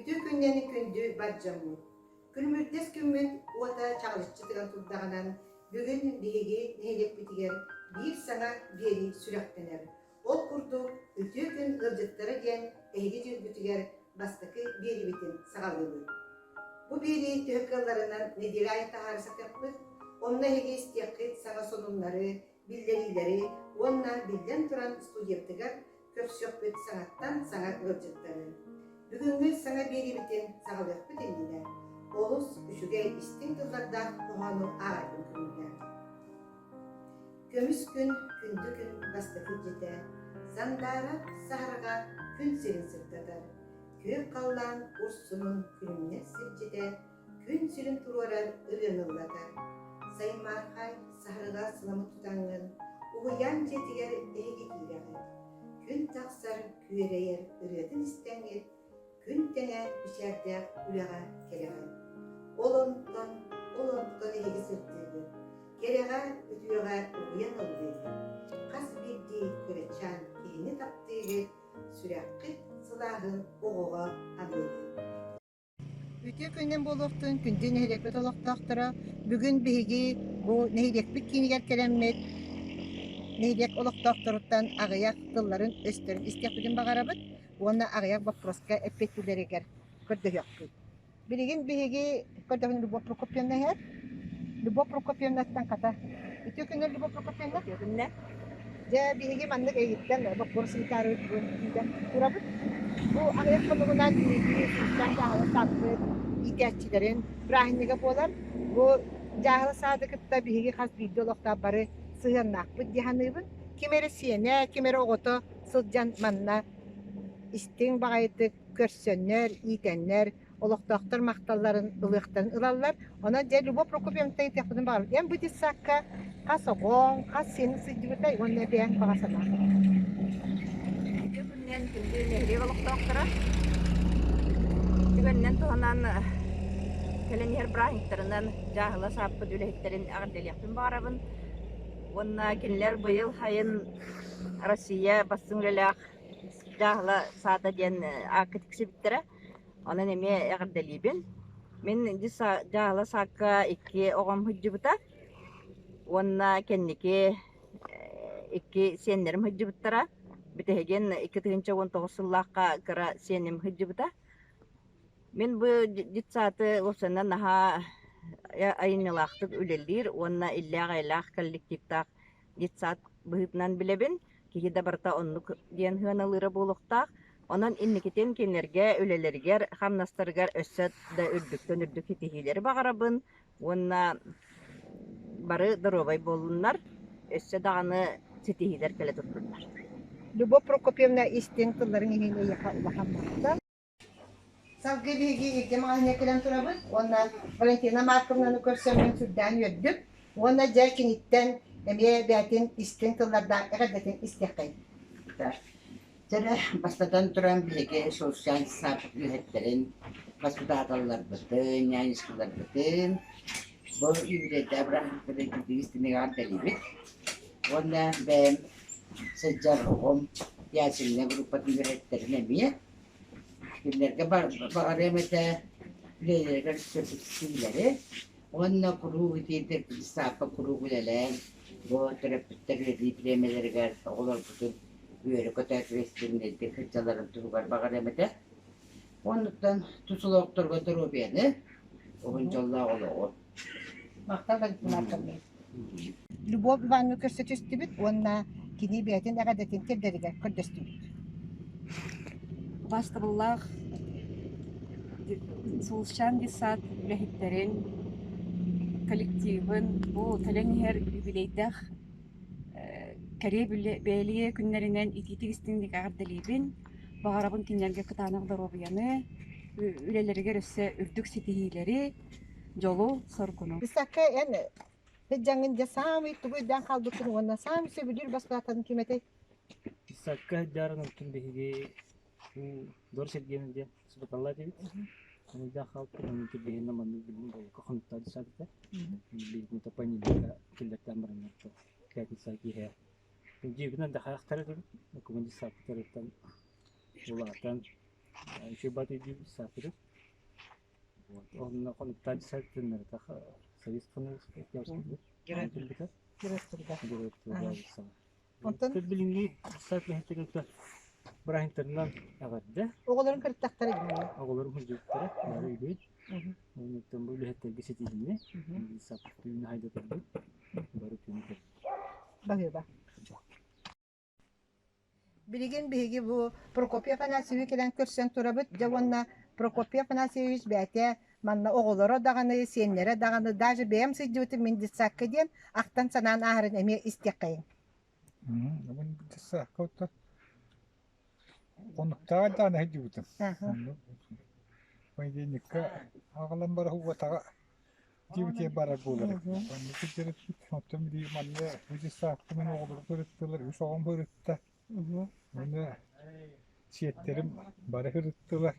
Үтүө күннэни күндү бар дьоммут! Күлүмүрдэс күммүт уота чаҕылыччы тыган турдаҕынан, бүгүн биһиги нэһилиэкпитигэр биир саҥа биэрии сүрэхтэнэр. Ол курдук, Үтүө күн ыалдьыттара диэн эһиги дьүүлгүтүгэр бастакы биэриибитин саҕалыыбыт. Бу биэрии төһө кыалларынан нэдиэлэ аайы таһаара сатыахпыт, онно эһиги истиэххит саҥа сонуннары, биллэриилэри уонна биллэн туран студиябытыгар көрсүөхпүт саҥаттан саҥа ыалдьыттары. Бүгүҥҥү саҥа биэриибитин саҕалыахпыт иннинэ олус үчүгэй истиҥ тыллардаах хоһоону ааҕарбын көҥүллээҥ. Көмүс күн, күндү күн бастакы илдьитэ, сандаара саһарҕа күн сирин сырдатар, күөх халлаан урсунун күлүмнэс сирдьитэ, күн сирин туруорар ырыаны ыллатар. Саймаархай саһарҕа сыламы тутаҥҥын, уһуйаан дьиэтигэр эһиги киирэҕит. Күн тахсар күөрэйэр ырыатын истэҥҥит, күн тэҥэ мичээрдээх үлэҕэ кэлэҕит. Ол онтон, ол онтон эһиги сырдыыгыт, кэрэҕэ, үтүөҕэ угуйан ыллыыгыт. Хас биирдии кырачаан киһини таптыыгыт, сүрэххит сылааһын оҕоҕо аныыгыт. Үтүө күнүнэн буолуохтун, күндү нэһилиэкпит олохтоохторо! Бүгүн биһиги бу нэһилиэкпит киинигэр кэлэммит, нэһилиэк олохтоохторуттан аҕыйах тылларын-өстөрүн истиэхпитин баҕарабыт уонна аҕыйах боппуруоска эппиэттииллэригэр көрдөһүөхпүт. Билигин биһиги көрдөһүн Любовь Прокопьевна иһэр. Любовь Прокопьевнаттан хата үтүө күнүнэн Любовь Прокопьевна. Үтүө күннэ. Дьэ, биһиги маннык эйиттэн боппуруос ыытаары бүгүн турабыт. Бу аҕыйах хонугунан биһиги Сунтаар дьааһыла саадпыт иитээччилэрин бырааһынньыга буолар. Бу дьааһыла саады кытта биһиги хас биирдии олохтоох бары сыһыаннаахпыт дии саныыбын. Ким эрэ сиэнэ, ким эрэ оҕото сылдьан манна истиҥ баҕайытык көрсөннөр, иитэннэр, олохтоохтор махталларын ылыахтарын ылаллар. Онон дьэ Любовь Прокопьевна ыйытыахпытын баҕарабыт. Эн бу детсадка хас оҕоҥ, хас сиэниҥ сылдьыбытай уонна бэйэҥ баҕа санааҥ? Үтүө күнүнэн күндү нэһилиэк олохтоохторо. Түгэнинэн туһанан кэлэн иһэр бырааһынньыктарынан дьааһыла сааппыт үлэһиттэрин эҕэрдэлиэхпин баҕарабын. Уонна кинилэр быйыл сайын Россия бастыҥ үлэлээх дьааһыла саада диэн аакка тиксибиттэрэ. Онон эмиэ эҕэрдэлиибин. Мин дьааһыла саакка икки оҕом сылдьыбыта уонна кэнники икки сиэннэрим сылдьыбыттара. Бүтэһигин 2019 сыллаахха кыра сиэним сылдьыбыта. Мин бу детсады уопсайынан наһаа айымньылаахтык үлэлиир уонна иллээх-эйэлээх коллективтаах детсад быһыытынан билэбин. Киһи да барыта оннук диэн сыаналыыра буолуохтаах. Онон инникитин кинилэргэ үлэлэригэр, хамнастарыгар өссө да үрдүктэн үрдүк ситиһиилэри баҕарабын уонна бары доруобай буоллуннар, өссө даҕаны ситиһиилэр кэлэ турдуннар. Любовь Прокопьевна истиҥ тылларын иһин эйиэхэ улахан махтал. Салгыы биһиги Илгэ маҕаһыыҥҥа кэлэн турабыт уонна Валентина Марковнаны көрсөммүн сүрдээн үөрдүм уонна дьэ киниттэн эмиэ бэйэтин истиҥ тыллардаах эҕэрдэтин истиэххэйин. Чэрэ, бастатан туран биһиги Сулусчаан сааппыт үлэһиттэрин, баспытааталларбытын, нянечкаларбытын бу юбилейдаах бырааһынньыктары итиитик эҕэрдэлиибит уонна бэйэм сылдьар оҕом ясельнай группатын үлэһиттэрин эмиэ Кинилэргэ баҕарыам этэ үлэлэригэр сөпсүүлэри уонна куруук итиитик сааппа куруук үлэлээн бу төрөппүттэр үлэлиир бириэмэлэригэр оҕолорбутун үөрэ-көтө ответственнайдык сылдьалларын туһугар баҕарыам этэ. Оннуттан тус олохторго доруобуйаны, уһун дьоллоох олоҕу. Махтал Валентина Аркадьевна. Любовь Ивановна көрсө түстүбүт уонна кини бэйэтин эҕэрдэтин тиэрдэригэр көрдөстүбүт. Убаастабыллаах Сулусчаан детсад үлэһиттэрин, коллективын бу кэлэн иһэр юбилейдаах кэриэ бэлиэ күннэринэн итиитик истиҥник эҕэрдэлиибин. Баҕарабын кинилэргэ кытаанах доруобуйаны, үлэлэригэр өссө үрдүк ситиһиилэри, дьолу-соргуну. Бысакка эн сыдьаҥҥын дьэ саамай тугу өйдөөн хаалбыккын уонна саамай сөбүлүүр баспаатан ким этэй? Бысакка сылдьарын оттон биһиги Дор Сергеевна диэн субаталла этибит. Өйдөөн хаалбыт, онон биһиги маннык билим буолукка хонуктаа десятыта. Биһигини понедельникка киллэртээн бараннар пятница киэһэ дьиэбинэн да хайахтар этибит. Документ десятыттарыттан улаатан. Үчүгэй баҕайы өйдүүбүт саатыры. Вот. Онно хонуктаан сайтыннарытах Союз Онтон билиҥҥи сайт лэһиттэрин бырааһынтарынан эҕэрдэ. Оҕолорун кырыттахтара дии. Оҕолорум сылдьыбыттара, бары үгүй. Оннуттан бу үлэһиттэргэ ситиһиннэ. Сап түүнү хайда турбут. Бары түүнү көрдүк. Баһыыба. Билигин биһиги бу Прокопий Афанасьевич кэлэн көрсөн турабыт. Дьэ уонна Прокопий Афанасьевич бэйэтэ манна оҕолоро даҕаны, сиэннэрэ даҕаны, даже бэйэм сылдьыбытым мин детсадка диэн ахтан-санаан ааһарын эмиэ истиэххэйиҥ. Мин детсадка оттон хонуктааҕар даҕаны сылдьыбытым. Понедельникка аҕалан барар уотаҕа Дьиэбитигэр барар буолар эбит. Онно сылдьар эбиппит. Оттон били манна бу дьыссаакка мин оҕолорум сырыттылар, үс оҕом сырытта. Уонна сиэттэрим бары сырыттылар.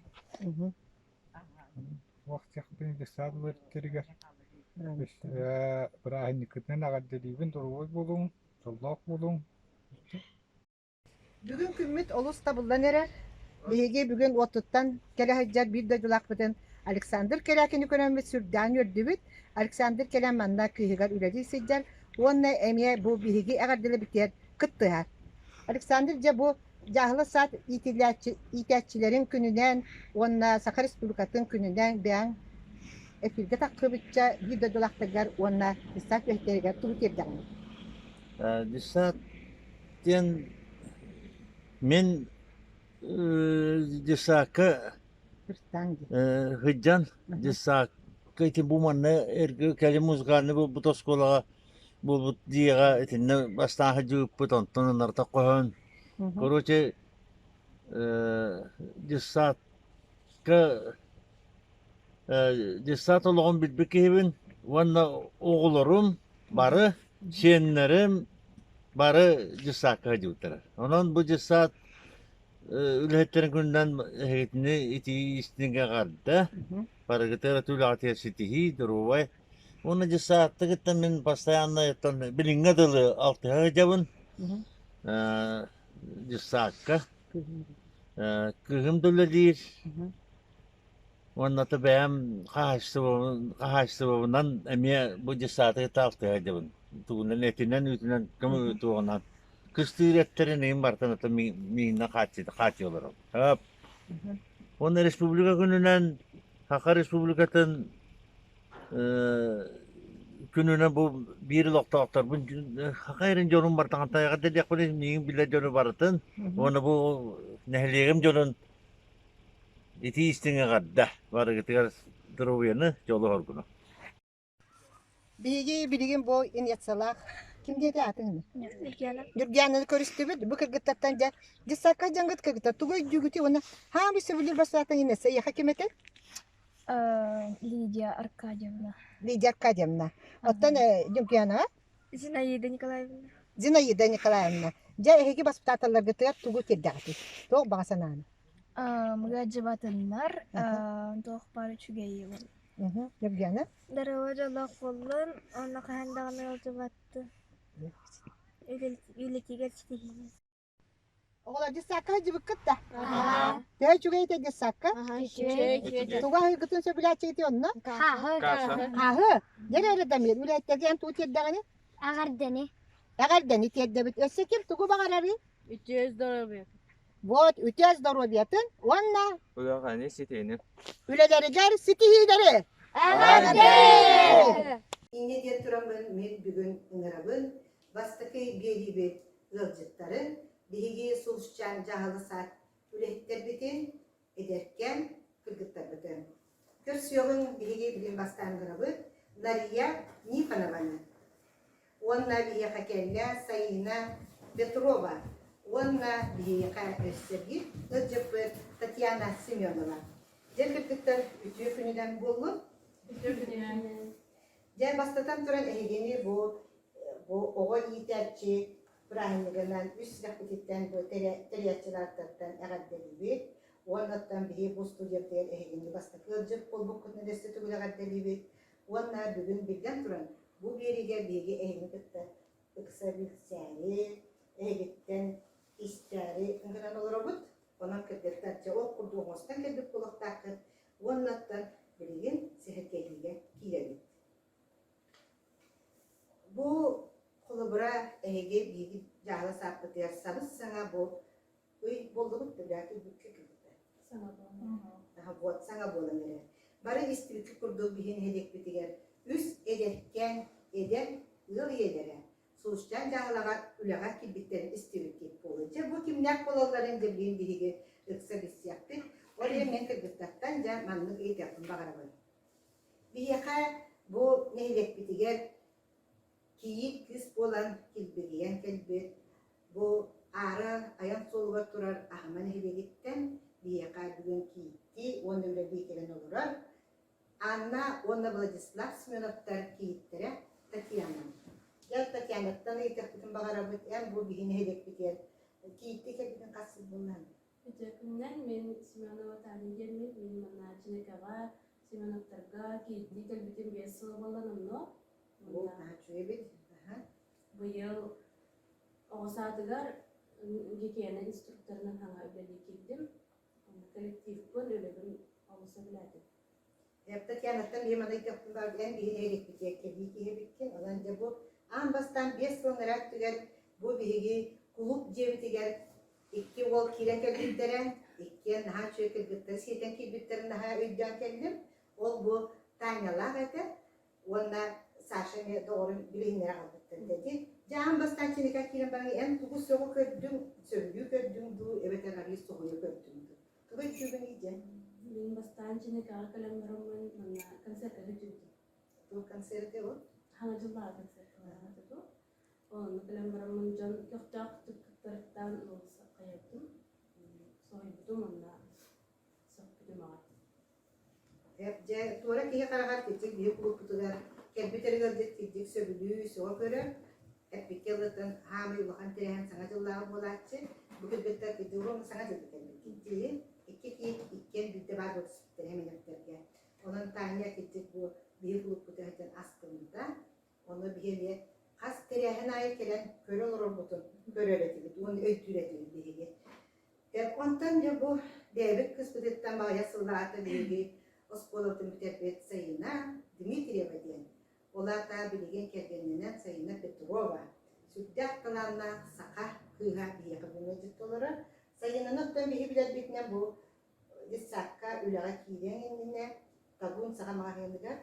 Туох дьыссаат үлэһиттэригэр бырааһынньыккытынан эҕэрдэлиибин, доруобай буолуҥ, дьоллоох буолуҥ. Бүгүн күммүт олус табыллан эрэр. Биһиги бүгүн уоттуттан кэлэ сылдьар биир дойдулаахпытын Александр Кэрээкини көрөммүт сүрдээн үөрдүбүт. Александр кэлэн манна кыыһыгар үлэлии сылдьар уонна эмиэ бу биһиги эҕэрдэлэбитигэр кыттыһар. Александр дьэ бу дьааһыла саад иитиллээччи, иитээччилэрин күнүнэн уонна Саха Республикатын күнүнэн бэйэҥ эфиргэ таххыбычча биир дойдулаахтаргар уонна десант үлэһиттэригэр тугу тиэрдэҕиний? Десант диэн мин десакка сылдьан десакка ити бу манна эргэ кэлин музыкальнай буолбут оскуолаҕа буолбут дьиэҕэ итиннэ бастаан сылдьыбыппыт онтон ынарта хоһоон короче десакка десат олоҕун билбит киһибин уонна оҕолорум бары сиэннэрим бары дьыссаакка сылдьыбыттара. Онон бу дьыссаат үлэһиттэрин күнүнэн эһигитини итии истиҥ эҕэрдэ, барыгытыгар үлэҕитигэр ситиһии, доруобай. Уонна дьыссаатты кытта мин постоянно билиҥҥэ дылы алтыһа сылдьабын. Дьыссаакка. Кыыһым да үлэлиир. Уонна бэйэм хаһаайыстыбабынан эмиэ бу дьыссааты таалтыһа сылдьабын. Тугунан этинэн, үүтүнэн, көмө туоҕунан кыстыыр эттэрин иһин барытын ата мииннэн хааччыйа олоробун. Уонна республика күнүнэн Саха Республикатын күнүнэн бу биир олохтоохторбун Саха эрин дьонун барытын эҕэрдэлиэхпин миигин билэр дьону барытын уонна бу нэһилиэгим дьонун Итии истиҥ эҕэрдэ! Барыгытыгар доруобуйаны, дьолу-соргуну! Биһиги билигин бу инъекциялаах ким диэтэ аатыҥ Ньургиана. Ньургиананы көрүстүбүт. Бу кыргыттартан дьэ детсадка дьаҥгыт кыргыттар тугу өйдүүгүтүй уонна хаамый сөбүлүүр бассаатан инесса эйиэхэ ким этэй? Лидия Аркадьевна. Лидия Аркадьевна. Оттон Ньургианаҕа? Зинаида Николаевна. Зинаида Николаевна. Дьэ эһиги баспытааталларгытыгар тугу тиэрдэҕитий? Туох баҕа санааны? Мыгадьыбатыннар, туох баар үчүгэйи Евгена? Дарыла дьоллоох буоллун, онно хаһан даҕаны ыалдьыбаттын. Үлэтигэр ситиһии. Оҕолор детсадка сылдьыбыккыт да? Төһө үчүгэй этэ детсадка? Тугу аһыыргытын сөбүлээччигитий онно? Хааһы. Дьэ эрэ Дамир, үлэһиттэргэ эн тугу тиэрдэҕиний? Эҕэрдэни. Эҕэрдэни тиэрдэбит. Өссө ким тугу баҕарарый? Үтүө здоровье. Вот, үтүө здоровьетын уонна Үлэҕэни ситиини. үлэлэригэр ситиһиилэри! Инньэ диэн тураммын мин бүгүн ыҥырабын бастакы биэриибит ыалдьыттарын, биһиги Сулусчаан дьаһалы саад үлэһиттэрбитин, эдэркээн кыргыттарбытын. Көрсүөҕүҥ биһиги билин бастаан ыҥырабыт Нария Никонованы. Уонна биһиэхэ кэллэ Саина Петрова уонна биһиэхэ өссө биир ыалдьыппыт Татьяна Семенова. Дьэ кыргыттар үтүө күнүнэн буоллун. Үтүө күнүнэн. Дьэ бастатан туран эһигини бу бу оҕо иитээччи бырааһынньыгынан үс сүрэхпититтэн бу тэрийээччилэртэн эҕэрдэлиибит. Уоннаттан биһи бу студиябытыгар эһигини бастакы ыалдьыт буолбуккутун өссө төгүл эҕэрдэлиибит. Уонна бүгүн биллэн туран Бу биэриигэ биһиги эһигини кытта ыкса билсээри, эһигиттэн истээри ыҥыран олоробут. Онон кыргыттар дьэ ол курдук оҥостон кэлбит буолуохтааххыт уонна оттон билигин сэһэргэһиигэ киирэбит. Бу холобура эһиги биһиги дьаһала сааппытыгар сабыс-саҥа бу ый буоллубут да бля кэлбиккэ кэлбитэ. Саҥа буолан. Вот саҥа буолан эрэр. Бары истибиккит курдук биһи нэһилиэкпитигэр үс эдэркээн эдэр ыал ийэлэрэ Сулусчаан дьаһалаҕа үлэҕэ киирбиттэрин истибиккит буолуо. Дьэ бу кимнээх буолалларын дьэ билигин биһиги ыкса билсиэхпит. Ол иһин мин кыргыттартан дьэ маннык ыйытыахпын баҕарабын. Биһиэхэ бу нэһилиэкпитигэр кийиит кыыс буолан килбигийэн кэлбит, бу аара айан суолугар турар Аһыма нэһилиэгиттэн биһиэхэ бүгүн кийииттии уонна үлэлии кэлэн олорор Анна уонна Владислав Семеновтар кийииттэрэ Татьяна. Дьэ Татьянаттан ыйытыахпытын баҕарабыт, эн бу биһи нэһилиэкпитигэр кийииттии кэлбитин хас сыл буоллаҕый? Үтүө күнүнэн мин Семенова Таня диэммин, мин манна Чинэкэҕэ Семеновтарга кийииттии кэлбитим 5 сыл буолла номнуо. Бу наһаа үчүгэй эбит. Аха. Быйыл оҕо саадыгар гигиена инструкторынан саҥа үлэлии киирдим. Коллективпын, үлэбин олус сөбүлээтим. Татьянаттан биһи маны ыйытыахпын баҕар эн биһи нэһилиэкпитигэр кэлии киһи эбиккин. Онон дьэ бу аан бастаан 5 сыл анараа өттүгэр бу биһиги кулууп дьиэбитигэр икки уол киирэн кэлбиттэрэ, иккиэн наһаа үчүгэй кыргыттары сиэтэн киирбиттэрин наһаа өйдөөн кэллим. Ол бу Танялаах этэ уонна Саша эмиэ доҕорун билиһиннэрэ аҕалбыттар этэ. Ити дьэ аан бастаан кинигэ киирэн баран эн тугу сөҕө көрдүҥ, сөбүлүү көрдүҥ дуу эбэтэр арыый соһуйа көрдүҥ дуу? Тугу өйдүүгүнүй диэн? Мин бастаан Чинэкэҕэ кэлэн бараммын манна концертка сылдьыбытым. Туох концерт ол? Хаҥа дьыллааҕы концерт этэ дуу. Онно кэлэн бараммын дьон көхтөөхтүк кыттарыттан олус хайабытым, соһуйбутум уонна сөхпүтүм аҕай. Дьэ, туора киһи хараҕар кырдьык биһи кулууппутугар кэлбит эрэ ыалдьыт кырдьык сөбүлүү, сөҕө көрөр. Эппиккэ ылытын хаамай улахан тэрээһин саҥа дьыллааҕы буолааччы. Бу кыргыттар кырдьык уонна саҥа дьылга кэлбиккит дии. Икки киһи иккиэн биирдэ баар буола түспүттэрэ эминэхтэргэ. Онон Таня кырдьык бу биһи кулууппутугар сылдьан астыммыта. Ону биһи эмиэ хас тэрээһин аайы кэлэн көрө олорорбутун көрөр этибит уонна өйдүүр этибит биһиги. Онтон дьэ бу бэйэбит кыыспытыттан баҕайах сыллаата биһиги оскуолабытын бүтэрбит Сайыына Дмитриева диэн. Ол аата билигин кэргэнинэн Сайыына Петрова. Сүрдээх талааннаах саха кыыһа биһиэхэ бүгүн ыалдьытта олорор. Сайыынаны оттон биһи билэрбитинэн бу детсадка үлэҕэ киириэн иннинэ Табун саха маҕаһыыныгар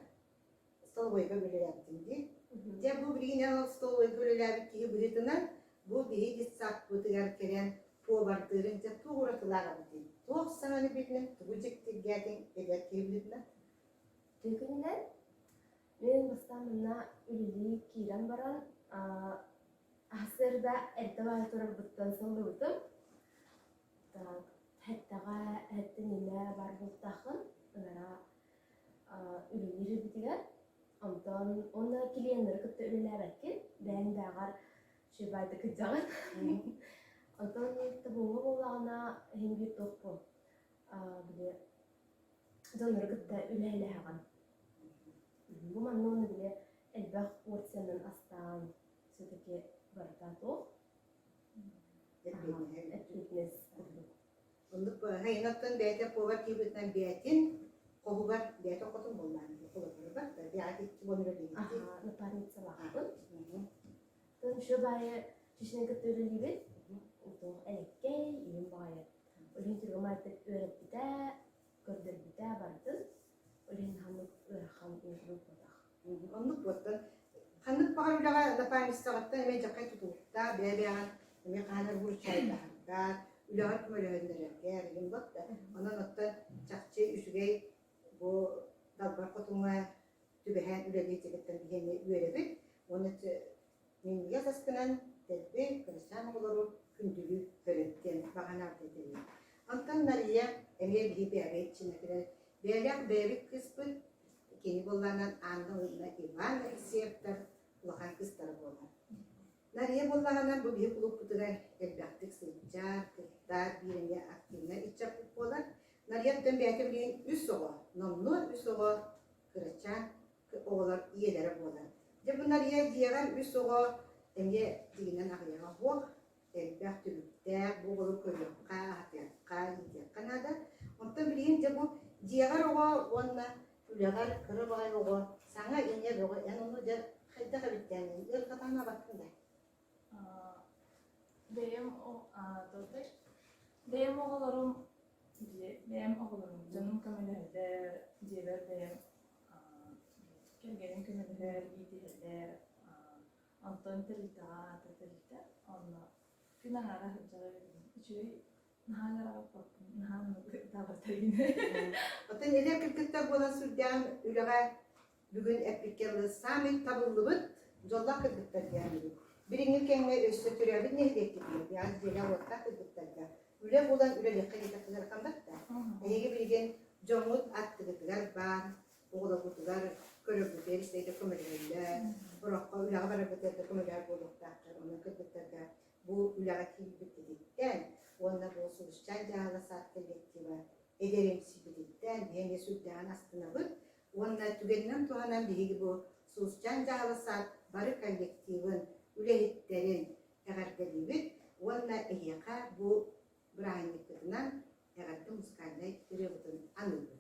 столовойга үлэлээбитим дии. Дьэ бу билигин эн ол столовойга үлэлээбит киһи быһыытынан бу биһи детсадпытыгар кэлэн повардыырыҥ дьэ туох уратылаах эбитий? Туох саҥаны биллиҥ, тугу дьиктиргээтиҥ эдэр киһи быһыытынан? Түгүнүнэн мин бастаан манна үлэлии киирэн баран сарсыарда эрдэ баҕайы турарбыттан саллыбытым. Так, һэттэҕэ һэттэн иннэ баар буолтааххын ынараа үлэлиир эбитигэр. Онтон уонна клиеннары кытта үлэлээбэккин, бэйэҥ бэйэҕэр үчүгэйдик кырдьаҕын. Онтон табуҥҥа буоллаҕына иһин биир туох буол били дьоннору кытта үлэлэһэҕин. Бу манна уонна били элбэх порциянан астаан все-таки барыта туох эппиэтинэс курдук. Оннук Хайыҥаттан бэйэтэ повар киһи бэйэтин хоһугар бэйэтэ хотун буоллаан холобура бэйэҕэ икки буолан үлэлиибит. Аха, напарницалаахпын. Тон еще баайы чечнен кытта үлэлиибит. Туох элэккэй, ийэм баҕайы. Олин түргэн маайтык үөрэппитэ, көрдөрбүтэ барытын. Олин ханнык ыарахан буолбатах. Оннук буоттан ханнык баҕар үлэҕэ напарницаҕыттан эмиэ дьахай тутулуктаах бэйэ-бэйэҕин эмиэ хаһан эрэ выручайдаһаргар, үлэҕэр көмөлөһүннэрэргэр игин буотта. Онон оттон чахчы үчүгэй бу далбар хотуҥҥа түбэһэн үлэлии дьиҥиттэн биһи эмиэ үөрэбит. Уонна минньигэс аскынан дэлби кырачаан оҕолору күндүлүү көрүн диэн баҕанаат этилин. Онтон Нария эмиэ биһи бэйэбит чинэтирэр бэйэлээх бэйэбит кыыспыт кини буоллаанан Анна уонна Иван Алексеевтар улахан кыыстара буолар. Нария буоллаҕына бу биһи кулууппутугар элбэхтик сылдьар, кыттар, биир эмиэ активнай ыччаппыт буолар. Нарияттан бэйэтэ билигин үс оҕо, номнуо үс оҕо кырачаан оҕолор ийэлэрэ буолар. Дьэ бу Нария дьиэҕэр үс оҕо эмиэ дьиҥинэн аҕыйаҕа суох. элбэх түбүктээх, бу оҕолору көрүөххэ, аһатыахха, иитиэххэ наада. Онтон билигин дьэ бу дьиэҕэр оҕо уонна үлэҕэр кыра баҕайы оҕо саҥа-иҥэ бөҕө эн ону дьэ хайдах эбиттээн ыарырҕатанаабаккын да? Бэйэм бэйэм оҕолорум бэйэм оҕолорум дьонум көмөлөһөллөр, дьиэбэр бэйэм кэргэним көмөлөһөр, иитиһэллэр, онтон тэрилтэҕэ аата тэрилтэ, онно күн аҥаара сылдьар эбиппин. Үчүгэй наһаа ыараҕаппаппын, наһаа оннук таабаттаргын. Оттон эдэр кыргыттар буолан сүрдээҕин үлэҕэ бүгүн эппиккэ дылы саамай табыллыбыт дьоллоох кыргыттар диэн Билиҥҥи кэмҥэ өссө төрөөбүт нэһилиэккитигэр биэс дьиэлээх-уоттаах кыргыттарга үлэ булан үлэлиэххэ диэтэххэ ыараханнар да. Эһиги билигин дьоҥҥут аттыгытыгар баар оҕолоргутугар көрөргүтүгэр истэргэ көмөлөһөллөр, ороххо үлэҕэ бараргытыгар да көмөлөһөр буолуохтаахтар. Онон кыргыттарга бу үлэҕэ киирбиккититтэн уонна бу Сулусчаан дьаһала саад коллектива эдэр эмсийбититтэн биһиги сүрдээҕин астынабыт уонна түгэнинэн туһанан биһиги бу Сулусчаан дьаһала саад бары коллективын, үлэһиттэрин эҕэрдэлиибит уонна эһиэхэ бу бырааһынньыкпытынан эҕэрдэ музыкальнай ырыабытын аныыбыт.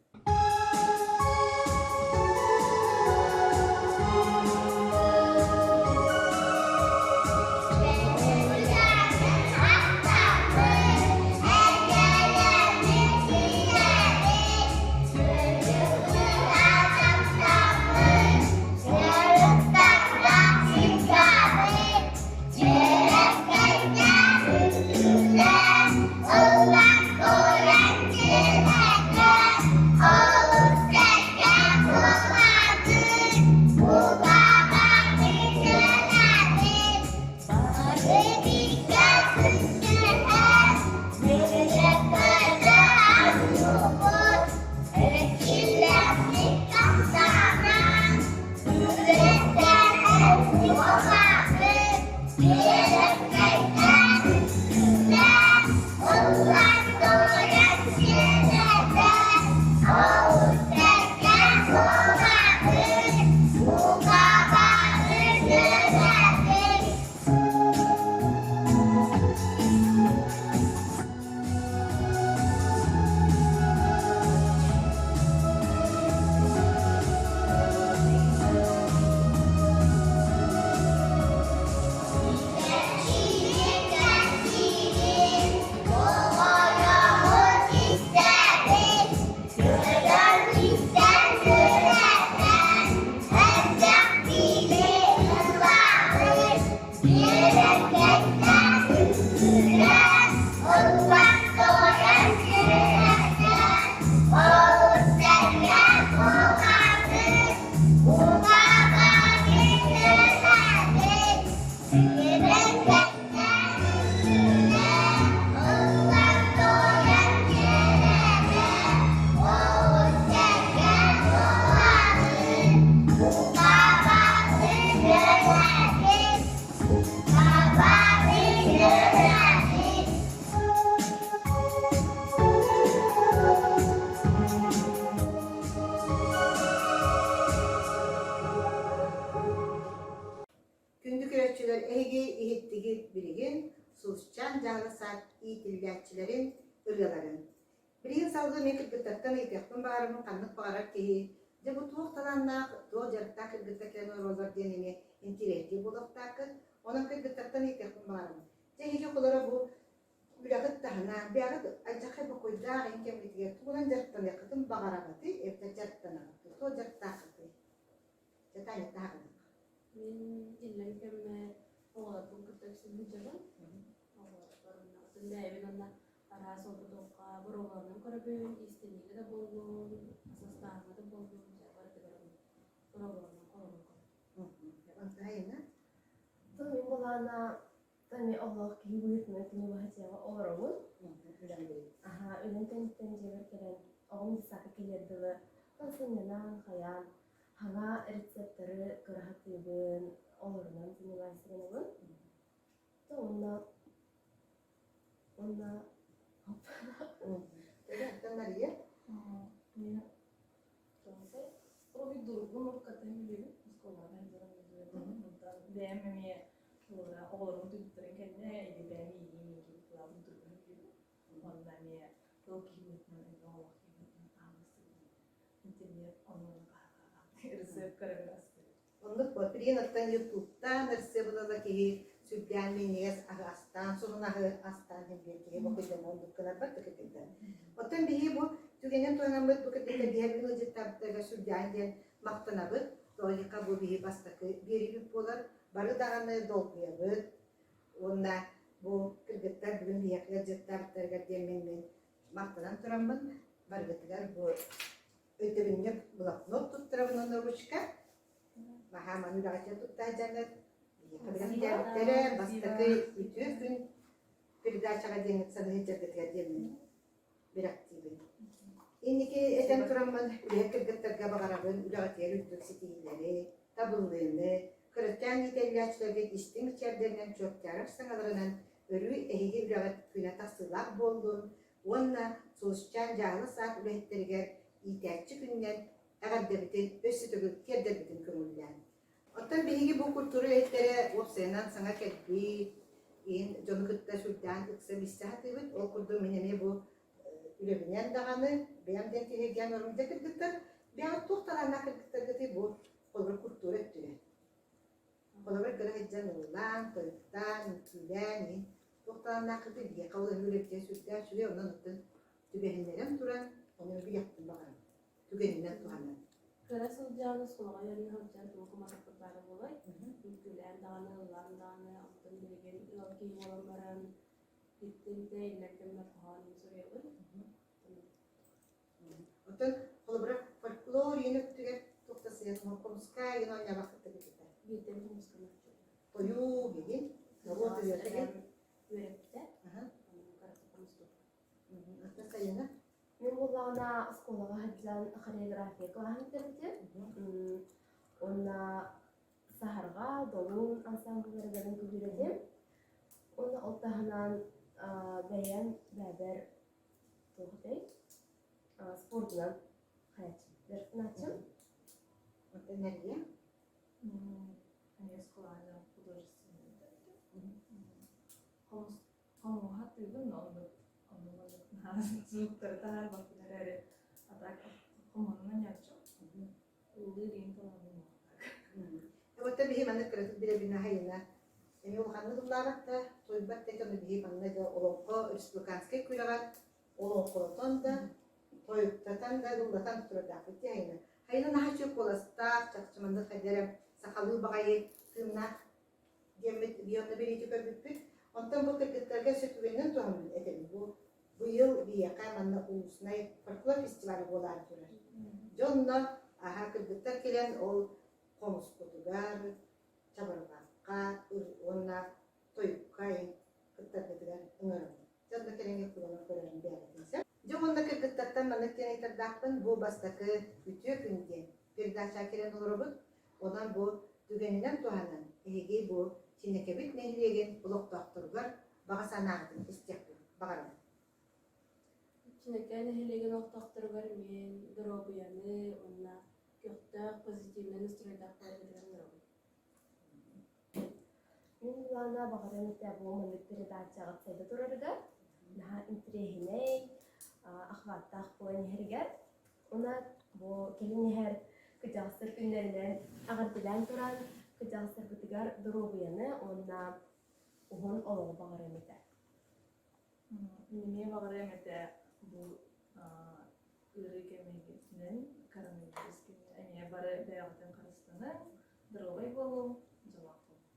Күндү көрөөччүлэр, эһиги иһиттигит билигин Сулусчаан дьаалы саад иитиллээччилэрин ырыаларын. Билигин салгыы мин кыргыттартан ыйытыахпын баҕарабын ханнык баҕарар киһи дьэ бу туох талааннаах, туох дьарыктаах кыргыттар кэлэн олороллор диэн эмиэ интириэһиргиир буолуохтааххыт. Онон кыргыттартан ыйытыахпын баҕарабын. Дьэ эһиги холоро бу үлэҕит таһынан, бэйэҕит алдьархай бокуойдаах ин кэмҥитигэр тугунан дьарыктаныаххытын баҕараҕытый эбэтэр дьарыктанаҕыт туох дьарыктааххытый? Дьэ Таня таһаҕынык. Мин иллэҥ кэммэр оҕолорбун кытта сылдьабын. Оҕолорбор онно бэйэбин уонна араас олбутуохха боруобаланан көрөбүн, иистэниигэ да буоллун, ас астааһыҥҥа да буоллун, дьэ барытыгар боруобаланан холонон көрөбүн. Онтон Мин былаана Тани олох киһи быһыытынан күнү быһа дьиэҕэ олоробун. Аһаа, үлэм кэнниттэн дьиэбэр кэлэн, оҕом десакка кэлиэр дылы сынньанан, хайаан, хаҥа рецептары көрө сатыыбын, олорунан занимаюсь гынабын. Уонна уонна Мария? Мин Уруһуйдуурбун уруккаттан билэбин, оскуолаҕа сылдьан бэйэм эмиэ. Оҕолорум утуйбуттарын кэннэ или бэйэм иилиим иилиим кылаабын тургуһа киирдим. Уонна эмиэ тыл киһи быһыытынан элбэх олох киһи быһыытынан аһаҕастык интернет онлайн рецепт көрөбүн астыыр. Оннук буо. Билигин оттон Ютубтаан ырсыабылала киһи сүрдээн минньигэс аһы астаан, сонун аһы астаан иһин киһи бу кыйдан оннук гынарбат да кытыйдан. Оттон биһиги бу түгэнин туһанаммыт бу кытыйда биһэр ыалдьыттарбытыгар сүрдээн диэн махтанабыт. Тоҕо бу биһи бастакы биэриибит буолар. Бары даҕаны долгуйабыт. Уонна бу кыргыттар бүгүн биһиэхэ ыалдьыттаабыттарыгар диэн мин мин махтанан тураммын барыгытыгар бу өйдөбүнньүк блокнот туттарабын уонна ручка. Наһаа маны үлэҕитигэр тутта сылдьаҥҥыт биһиэхэ бастакы үтүө күн передачаҕа диэҥҥит саныы сылдьаргытыгар диэммин бэлэхтиибин. Инники этэн тураммын үлэһит кыргыттарга баҕарабын үлэҕитигэр үрдүк ситиһиилэри, табыллыыны, кырачаан иитэллээччилэргит истиҥ мичээрдэринэн чуопчаарар саҥаларынан өрүү эһиги үлэҕит күнэ тахсыылаах буоллун уонна Сулусчаан дьааһыла саад үлэһиттэригэр иитээччи күнүнэн эҕэрдэбитин өссө төгүл тиэрдэрбитин көҥүллээн. Оттон биһиги бу культура үлэһиттэрэ уопсайынан саҥа кэлбит, иһин дьону кытта сүрдээн ыкса билсэ сатыыбыт. Ол курдук мин эмиэ бу үлэбинэн даҕаны, бэйэм диэн киһиргээн орумдьа кыргыттар, бэйэҕит туох талааннаах кыргыттаргытый бу холобур культура өттүгэр. Холобур кыра сылдьан ыллаан, тойуктаан, үҥкүүлээн иһин туох талааннааххытый биһиэхэ ол эһи үлэбитигэр сүрдээх үчүгэй, онон оттон түбэһиннэрэн туран, ону билиэхпин баҕарабын. Түгэнинэн туһанан. Кыра сылдьан, оскуолаҕа үөрэнэ сылдьан тугу гымматахпыт баара буолуой? Үҥкүүлээн даҕаны, ыллаан даҕаны, онтон билигин ыал киһи буолан баран, иттин да иллэҥ кэммэр хоһоон суруйабын. Оттон холобура фольклор иин өттүгэр туох да сыһыан хомуска иин оонньообоккут да Биирдэм хомуска мөкчү. Тойуу билин, норуот ырыата Үөрэппитэ. Онон кыратык хомустук. Оттон сайына? Мин буоллаҕына оскуолаҕа сылдьан хореография кылааһын бүтэрбитим. Уонна Саһарҕа, Долун ансамблларыгар үҥкүүлүүр этим. Уонна ол таһынан бэйэм бэйэбэр туох этэй спордунан дьарыктанааччым. Оттон Нария? Эмиэ оскуолаҕа художественный Хомус хомуһа тыыбын оннук оннук оннук наһаа звуктары таһаарбаппын эрээри а так хомуһунан ньааччым ыллыыр иин таланым Оттон биһи маннык кыратык билэбин аһайына эмиэ улаханнык ыллаабат да, туойбат да ону биһи манна да олоҥхо республиканскай күрэҕэр олоҥхолотон да, тойуктатан да, ыллатан турардаахпыт дии айына. Айына наһаа үчүгэй куоластаах, чахчы маннык хайда эрэ сахалыы баҕайы тыыннаах диэммит биһи билиити көрбүппүт. Онтон бу кыргыттарга өссө түгэнинэн туһаммын этэбин. Бу быйыл биһиэхэ манна улуснай фольклор фестиваля буолаары турар. Дьонно аһа кыргыттар кэлэн ол хомуспутугар, чабырҕахха уонна тойукка кыттаргытыгар ыҥырабын. Дьонно кэлэҥҥэ куланан көрөрүн бэйэҕитин сөп. Дьэ уонна кыргыттартан маннык диэн ыйытардаахпын, бу бастакы үтүө күн диэн передачаҕа кэлэн олоробут. Онон бу түгэнинэн туһанан эһиги бу Чинэкэбит нэһилиэгин олохтоохторугар баҕа санааҕытын истиэхпин баҕарабын. Чинэкэ нэһилиэгин олохтоохторугар мин доруобуйаны уонна көхтөөх позитивнай настройдаах буоларгытыгар ыҥырабын. Мин былаана баҕарыам этэ бу маннык передачаҕа сайда турарыгар, наһаа интэриэһинэй, охваттаах буолан иһэригэр. Уонна бу кэлин иһэр кырдьаҕастар күннэринэн эҕэрдэлээн туран, кырдьаҕастарбытыгар доруобуйаны уонна уһун олоҕу баҕарыам этэ. Мин эмиэ баҕарыам этэ бу ыарыы кэмигинэн коронавирус кэмигэр эмиэ бары бэйэҕитин харыстаныҥ, доруобай буолуҥ, дьоллоох буолуҥ.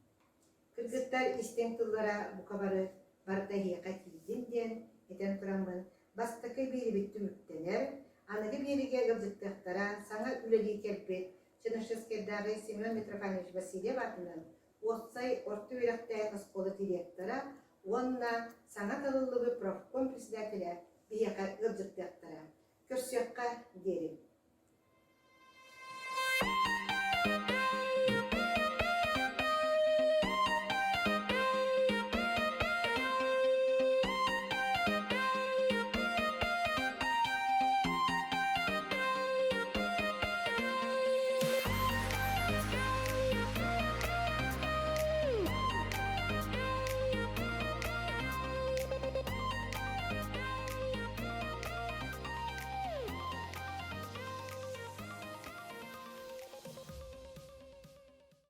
Кыргыттар истиҥ тыллара бука бары барыта эһиэхэ тиийдин диэн этэн тураммын, бастакы биэрибит түмүктэнэр, аныгы биэриигэ ыалдьыттыахтара саҥа үлэлии кэлбит Чернышевскайдааҕы Семен Митрофанович Васильев аатынан уопсай орто үөрэхтээһин оскуола директора уонна саҥа талыллыбыт профком председателэ биһиэхэ ыалдьыттыахтара. Көрсүөххэ диэри.